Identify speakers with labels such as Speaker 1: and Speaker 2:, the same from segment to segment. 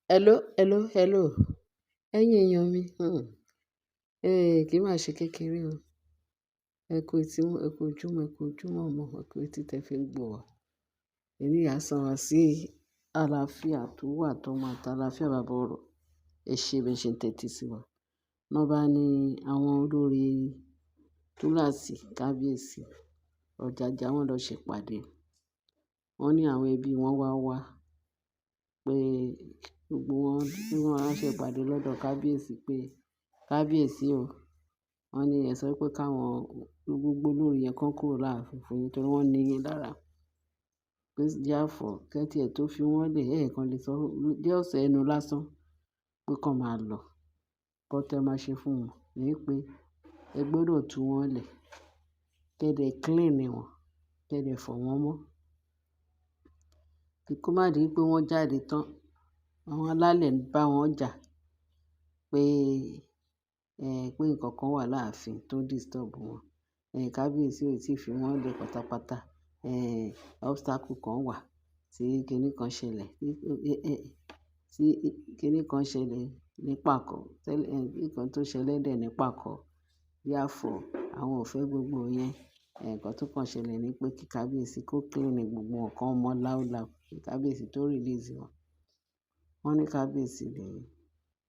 Speaker 1: Hello, hello, hello. Ẹ̀yin èèyàn mi, kì í máa ṣe kékeré o. Ẹ kú etí, ẹ kú ojúmọ́, ẹ kú ojúmọ́ mọ́, ẹ kú etí tẹ fi ń gbọ́ wa. Èní á san wá sí àlàáfíà tó wà tó máa ta àlàáfíà bàbá ọ̀rọ̀. Ẹ ṣe bẹ́ẹ̀ ṣe ń tẹ́tí sí wa. Wọ́n bá ní àwọn olórí túláàsì kábíyèsí, Ọ̀jájá wọ́n lọ ṣe ìpàdé. Wọ́n ní àwọn ẹbí wọn wá wá pé gbogbo wọn tí wọ́n á ṣe ìpàdé lọ́dọ̀ kábíyèsí pé kábíyèsí o. Wọ́n ní ẹ sọ pé káwọn gbogbo olórí yẹn kan kúrò láàfin fún yín torí wọ́n ní yín lára. Pé therefore kí ẹ tí ẹ tó fi wọ́n lè, ẹ̀ kan lè sọ just ẹnu lásán pé kí wọ́n máa lọ. Nǹkan tí ẹ máa ṣe fún wọn ní pé ẹ gbọdọ̀ tú wọ́n lẹ̀, kí ẹ dẹ̀ clean wọn, kí ẹ dẹ̀ fọ̀ wọ́n mọ́. Kí kó má di pé wọ́n jáde tán, àwọn alálẹ̀ ń bá wọn jà pé, pé nǹkan kan wà láàfin tó disturb wọn. Kábíyèsí ò tí fi wọ́n lẹ̀ pátápátá. Obstacle kan wà tí kíní kan ṣẹlẹ̀, tí kíní kan ṣẹlẹ̀ ní pàkọ́, tẹ́lẹ̀, nǹkan tó ṣẹlẹ̀ dẹ̀ ní pàkọ́. Therefore, àwọn ò fẹ́ gbogbo yẹn. Nǹkan tó kàn ṣẹlẹ̀ ní pé kí kábíyèsí kó clean gbogbo wọn mọ́ láúláú, kí kábíyèsí tó release wọn. Wọ́n ní kábíyèsí lè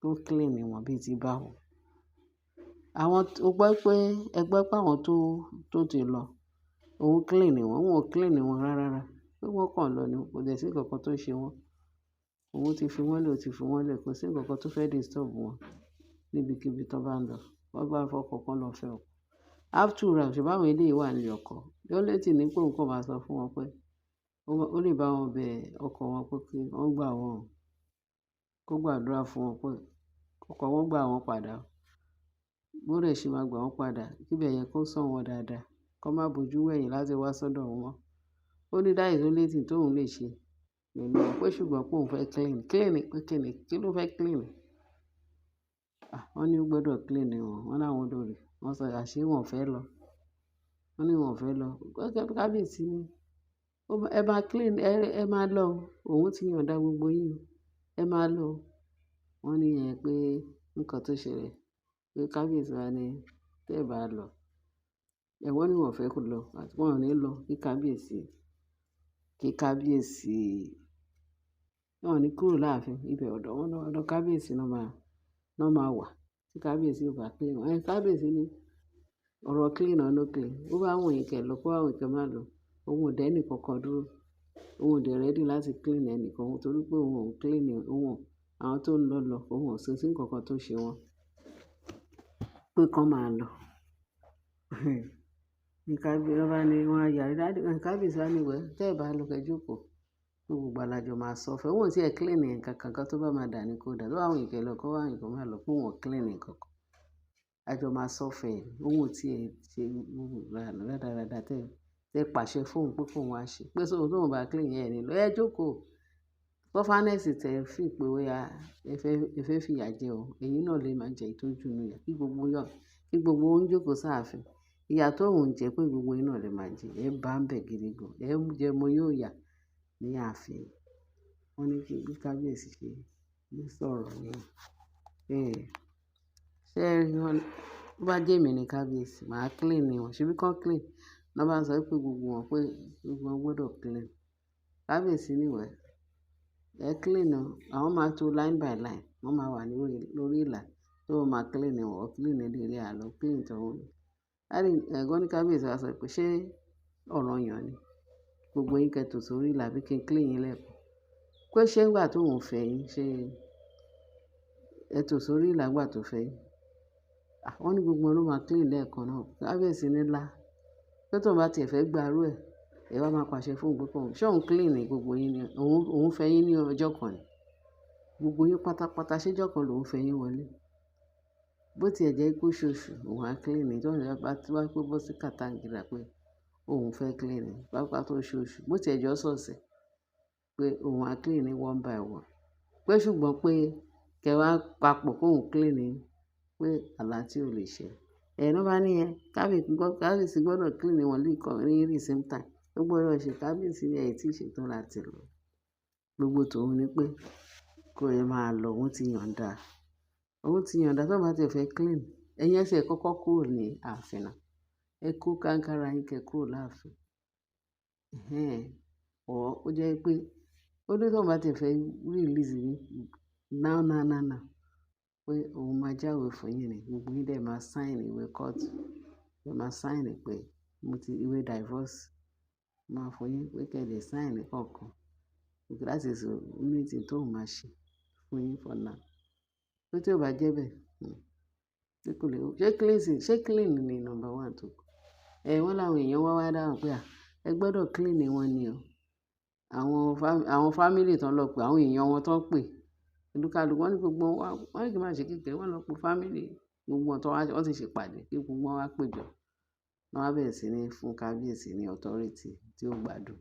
Speaker 1: tó clean wọn bí i tí bá wò. Àwọn tó gbọ́ pé, ẹ gbọ́ pé àwọn tó ti lọ, òun clean wọn, òun ò clean wọn rárá. Pé wọ́n kàn lọ ni, kò dẹ̀ sí nǹkan kan tó ṣe wọ́n. Òun ti fi wọ́n lẹ̀, ó ti fi wọ́n lẹ̀, kò sí nǹkan kan tó fẹ́ disturb wọn níbikíbi tó bá ń lọ. Wọ́n bá fọkàn kan lọ fẹ́ ọkọ. After all, ṣe bá àwọn eléyìí wà nílé ọkọ. The only thing ní pé òun kàn máa sọ fún wọn pé ó lè bá wọn bẹ ọkọ wọn pé kí wọ́n gbà wọ́n, kó gbàdúrà fún wọn pé ọkọ wọn gbà wọ́n padà. Bó dẹ̀ ṣe máa gbà wọ́n padà, kí ibẹ̀ yẹn kó sàn wọ́n dáadáa, kó má bojú wẹ̀yìn láti wá sọ́dọ̀ wọn mọ́. Ó ní that is the only thing tóun lè ṣe pẹ̀lú wọn pé ṣùgbọ́n pé òun fẹ́ clean. Clean pé kíni? Kí ló fẹ́ clean? Ah, wọ́n ní ó gbọdọ̀ clean wọn. Wọ́n láwọn olórí. Wọ́n sọ àṣé wọn ò fẹ́ lọ. Wọ́n ní wọn ò fẹ́ lọ. Kábíyèsí ní, ẹ máa clean, ẹ máa lọ. Òun ti yọ̀ǹda gbogbo yín o. Ẹ máa lọ. Wọ́n ní ẹ pé nǹkan tó ṣẹlẹ̀ pé kábíyèsí wá ní tí ẹ bá lọ. Wọ́n ní wọn ò fẹ́ kó lọ. Wọ́n ò ní lọ kí kábíyèsí, wọ́n ò ní kúrò láàfin. Ibẹ̀ ọ̀dọ̀ wọn, ọ̀dọ̀ kábíyèsí náà máa wà. Tí kábíyèsí ò bá clean wọn. Kábíyèsí ní ọ̀rọ̀ clean or no clean. Ó bá wù yín kẹ́ lọ, kó bá wù yín kẹ́ má lọ. Òun ò dá ẹni kankan dúró. Òun ò dẹ̀ ready láti clean ẹni kan torí pé òun ò clean òun. Àwọn tó ń lọ lọ, òun ò sí nǹkan kan tó ṣe wọ́n. Pé kí wọ́n máa lọ. Ní kábíyèsí bá ní wọ́n á yarí. Kábíyèsí wá ní well, tí ẹ bá lọ kẹ́ jókòó. Gbogbo ìgbà la jọ máa suffer. Òun ò tí ẹ clean nǹkan kan, nǹkan tó bá máa dà ní kó dà. Tó bá wù yín kẹ́ lọ, kó bá wù yín kó má lọ, pé òun ò clean nǹkan kan. A jọ máa suffer. Òun ò tí ẹ ṣe gbogbo rádaràda tí ẹ pàṣẹ fún òun pé kó wá ṣe. Pé so tóun bá clean ẹ ní lọ. Ẹ jókòó. Sufferness tẹ feel pé bóyá ẹ fẹ́ fìyà jẹ òun. Ẹ̀yin náà lè máa jẹ ìtọ́jú inú ìyà. Kí gbogbo wọn jókòó sáàfin. Ìyà tó òun jẹ pé gbogbo yín náà lè máa jẹ. Ẹ bá ń bẹ̀ gidi gan. Ẹ jẹ mọ́ yóò yà ní ààfin. Wọ́n ní kí bí kábíyèsí ṣe ń sọ̀rọ̀ ní. Ṣé ẹ rí wọn? Tó bá jẹ́ èmi ní kábíyèsí, màá clean wọn. Ṣebí kán clean? Wọ́n bá ń sọ pé gbogbo wọn pé gbogbo wọn gbọdọ̀ clean. Kábíyèsí ní well. Ẹ clean o. Àwọn máa tó line by line. Wọ́n máa wà ní lórí ìlà tó máa clean wọn, clean ilé àlọ́, clean tọ̀hún. Ẹ̀gbọ́n ní kábíyèsí wá sọ pé ṣé ọ̀ranyàn ni? Gbogbo yín kẹ́ tò sórí ìlà bí kí n clean yín lẹ́ẹ̀kan. Pé ṣé nígbà tó òun fẹ́ yín, ṣé ẹ tò sórí ìlà nígbà tó fẹ́ yín? Ah, wọ́n ní gbogbo wọn ló máa clean lẹ́ẹ̀kan náà. Kábíyèsí ní là. Pé tóun bá ti ẹ fẹ́ gba irú ẹ, ẹ wá máa pàṣẹ fún òun pé kó ṣé òun clean gbogbo yín ni? Òun fẹ́ yín ní ọjọ́ kan ni. Gbogbo yín pátápátá ṣé ọjọ́ kan lòun fẹ́ yín wọlé? Bó tí ẹ jẹ́ pé oṣooṣù òun á clean. Tí òun bá tí wá pé bọ́ sí kàtàngìrà pé òun fẹ́ clean. Pápá tó oṣooṣù, bó tí ẹ jẹ́ ọ̀sọ̀ọ̀sẹ̀ pé òun á clean one by one. Pé ṣùgbọ́n pé kí ẹ wá papọ̀ kó òun clean pé àlá tí ò lè ṣẹ. Ló bá ní ẹ, kábíyèsí gbọdọ̀ clean wọn ní the same time. Ó gbọdọ̀ ṣe kábíyèsí ní ẹ tí ṣe tán láti lọ. Gbogbo tòun ní pé Kó ẹ máa lọ, òun ti yọ̀ǹda. Òun ti yọ̀ǹda tó bá ti fẹ́ clean. Ẹ̀yin ẹsẹ̀ kọ́kọ́ kúrò ní ààfin náà. Ẹ kó kánkara yín kẹ kúrò láàfin. Ẹ̀hẹn. Or ó jẹ́ pé ó ní tó bá ti fẹ́ release yín now, now, now, now pé òun máa jáwé fún yín ni. Gbogbo yín dẹ̀ máa sign ìwé court. Ẹ máa sign pé mo ti ìwé divorce máa fún yín pé kí ẹ lè sign kọ̀ọ̀kan. That is the only thing tó máa ṣe fún yín for now. Pé tí ó bá jẹ́ bẹ́ẹ̀, pé kò lè, ṣé cleansing, ṣé clean ni number one tó kù? Ẹ̀ wọ́n láwọn èèyàn wá wá dáhùn pé à, ẹ gbọdọ̀ clean wọn ni o. Àwọn family tó ń lọ pé àwọn èèyàn wọn tó ń pè. Olúkálùkù wọ́n ní gbogbo wọn, wọ́n ní kí n má ṣe kékeré, wọ́n lọ pe family gbogbo wọn tó wá, wọ́n sì ṣe ìpàdé kí gbogbo wọn wá péjọ. Wọ́n wá bẹ̀rẹ̀ sí ní fún kábíyèsí ní authority tí ó gbádùn.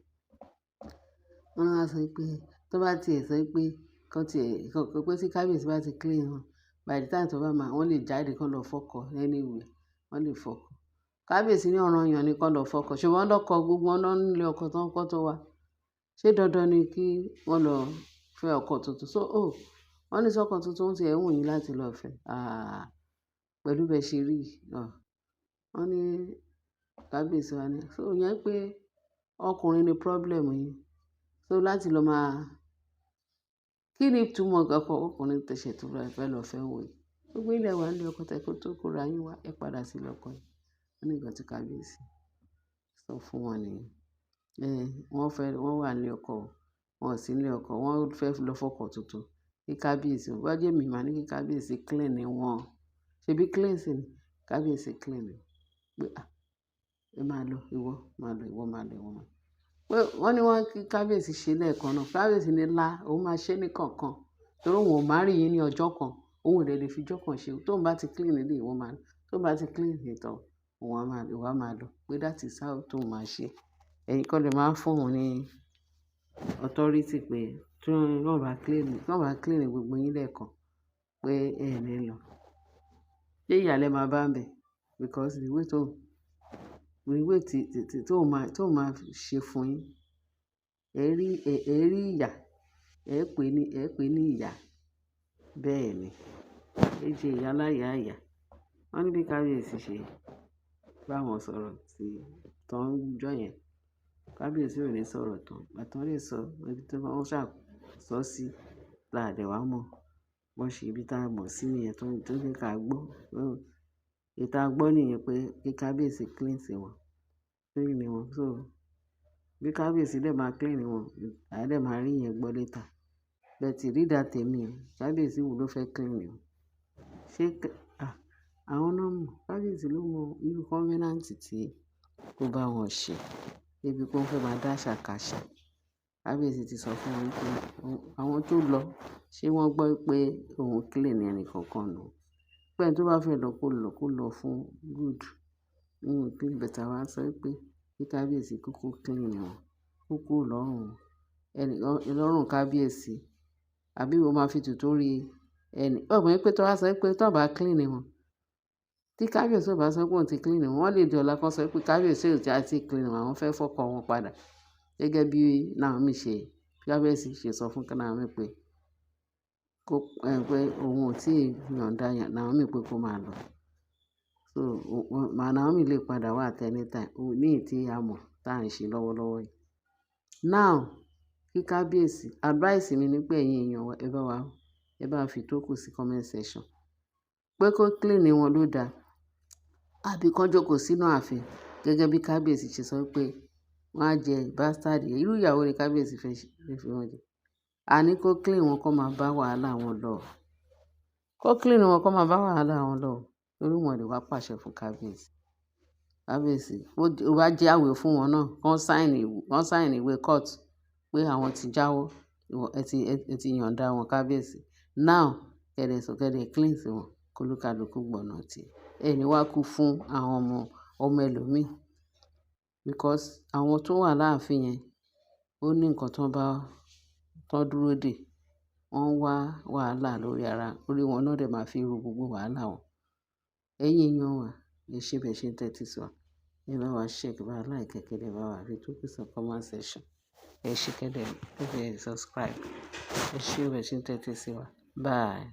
Speaker 1: Wọ́n wá sọ pé tó bá ti ẹ̀ sọ pé kí wọ́n ti ẹ̀, pé tí kábíyèsí bá ti clean wọn, by the time tó bá máa, wọ́n lè jáde kí wọ́n lọ fọ́kọ anywhere. Wọ́n lè fọ́kọ. Kábíyèsí ní ọ̀ranyàn ni kí wọ́n lọ fọ́kọ. Ṣé wọ́n lọ́kọ gbogbo wọn lọ nílé ọkọ tó ń kọ́ tó wá. Ṣé dandan ni kí wọ́n lọ fẹ́ ọkọ tuntun? So, oh, wọ́n ní sọ́kọ tuntun tí ẹ̀ ń wù yín láti lọ fẹ́. Ah, pẹ̀lú bẹ́ẹ̀ ṣe rí. Ah, wọ́n ní kábíyèsí wa ní. So ìyẹn pé ọkùnrin ni problem yín. So láti lọ máa, kí ni ìtumọ̀ ọkọ ọkùnrin tẹ̀sẹ̀ tó fẹ́ lọ fẹ́ wò yìí? Gbogbo ilẹ̀ wà nílé ọkọ tẹ kó tó kóra yín wá, ẹ padà sí ilé ọkọ yín. Wọ́n ní nǹkan tí kábíyèsí sọ fún wọn nìyẹn. Ẹ̀, wọ́n fẹ́, wọ́n wà nílé ọkọ, wọ́n ò sí nílé ọkọ, wọ́n fẹ́ lọ fọ́kọ tuntun. Kí kábíyèsí, bó bá jẹ́ èmi máa ní kí kábíyèsí clean wọn. Ṣebí cleansing ni? Kábíyèsí clean wọn. Pé à, ẹ máa lọ, ìwọ máa lọ, ìwọ máa lọ, ìwọ máa lọ. Pé wọ́n ní wọ́n kí kábíyèsí ṣe lẹ́ẹ̀kan náà. Kábíyèsí ní lá, òun máa ṣe ní kọ̀ọ̀kan. Torí òun ò marry yín ní ọjọ́ kan. Òun ò dẹ̀ lè fi ọjọ́ kan ṣe. Tóun bá ti clean ilé, ìwọ máa lọ. Tóun bá ti clean ìtàn, òun á máa, ìwọ á máa lọ. Pé that is how tóun máa ṣe. Ẹ̀yin kọ́ lè máa fún òun ní authority pé tí wọ́n bá clean, tí wọ́n bá clean gbogbo yín lẹ́ẹ̀kan pé ẹ ní lọ. Ṣé ìyà lẹ máa bá ń bẹ̀? Because the way tó, the way tí, tí, tó máa ṣe fún yín, ẹ rí, ẹ rí ìyà, ẹ pè ní ìyà. Bẹ́ẹ̀ ni. Ẹ jẹ ìyà láyà ìyà. Wọ́n ní bí kábíyèsí ṣe bá wọn sọ̀rọ̀ tí tán jọ́ yẹn. Kábíyèsí ò ní sọ̀rọ̀ tán. Ìgbà tí wọ́n lè sọ, ibi tí wọ́n ṣà sọ sí là dẹ̀ wá mọ̀. Wọ́n ṣe ibi tí a mọ̀ sí nìyẹn tó jẹ́ ká gbọ́. Èyí tí a gbọ́ nìyẹn pé kí kábíyèsí cleanse wọn, clean wọn. So bí kábíyèsí dẹ̀ máa clean wọn, a dẹ̀ máa rí ìyẹn gbọ́ later. But ìrída tèmi o, kábíyèsí wo ló fẹ́ clean wọn? Ṣé à, àwọn náà mọ̀. Kábíyèsí ló mọ irú covenant tí ó bá wọn ṣe. Débi pé wọ́n fẹ́ máa dá àṣàkáṣà. Kábíyèsí ti sọ fún wọn wípé àwọn tó lọ, ṣé wọ́n gbọ́ pé òun clean ẹnì kankan nù? Pé ẹni tó bá fẹ́ lọ kó lọ, kó lọ fún good. Òun ò clean, but àwa sọ wípé kí kábíyèsí kúkú clean wọn, kó kúrò lọ́rùn ẹni, lọ́rùn kábíyèsí. Àbí ó máa fi tìtorí ẹni. Ó mọ̀ wípé tó bá sọ wípé tó bá clean wọn, tí kábíyèsí ò bá sọ pé òun ti clean wọn, wọ́n lè di ọ̀la kan sọ pé kábíyèsí ò tí clean wọn, àwọn fẹ́ fọ́kọ wọn padà. Gẹ́gẹ́ bí Naomi ṣe, kábíyèsí ṣe sọ fún Naomi pé kó, pé òun ò tí yọ̀ǹda Naomi pé kó máa lọ. So, Naomi lè padà wá at any time. Ní èyí tí a mọ̀ tá ń ṣe lọ́wọ́lọ́wọ́ yìí. Now, kí kábíyèsí, advice mi ní pé ẹ̀yin èèyàn wa, ẹ bá wa fi tó kù sí comment section. Pé kó clean wọn ló da. Àbí kó jókòó sínú ààfin gẹ́gẹ́ bí kábíyèsí ṣe sọ pé wọ́n á jẹ bastard. Irú ìyàwó ni kábíyèsí fẹ́ ṣe, fẹ́ fi wọ́n jẹ. A ní kó clean wọn kó máa bá wàhálà wọn lọ. Kó clean wọn kó máa bá wàhálà wọn lọ. Torí wọn lè wá pàṣẹ fún kábíyèsí. Kábíyèsí, ó bá jáwé fún wọn náà, kó sign ìwé court pé àwọn ti jáwọ́. Ẹ ti yọ̀ǹda wọn kábíyèsí. Now, kẹ́ dẹ̀ sọ, kẹ́ dẹ̀ cleanse wọn kó olúkálùkù gbọ̀nà tí. Ẹ ní wá kú fún àwọn ọmọ, ọmọ ẹlòmíì. Because àwọn tó wà láàfin yẹn, ó ní nǹkan tó ń bá, tó ń dúró dè. Wọ́n ń wá wàhálà lórí ara, orí wọn náà dẹ̀ máa fi ru gbogbo wàhálà wọn. Ẹ̀yin èèyàn wa, ẹ ṣé bẹ́ẹ̀ ṣe ń tẹ́tí sí wa. Ẹ bá wa share, kí ẹ bá wa like, kí ẹ dẹ̀ bá wa fi tó kù sí comment section. Ẹ ṣé kẹ́ dẹ̀, kẹ́ dẹ̀ subscribe. Ẹ ṣé o, bẹ́ẹ̀ ṣe ń tẹ́tí sí wa. Bye.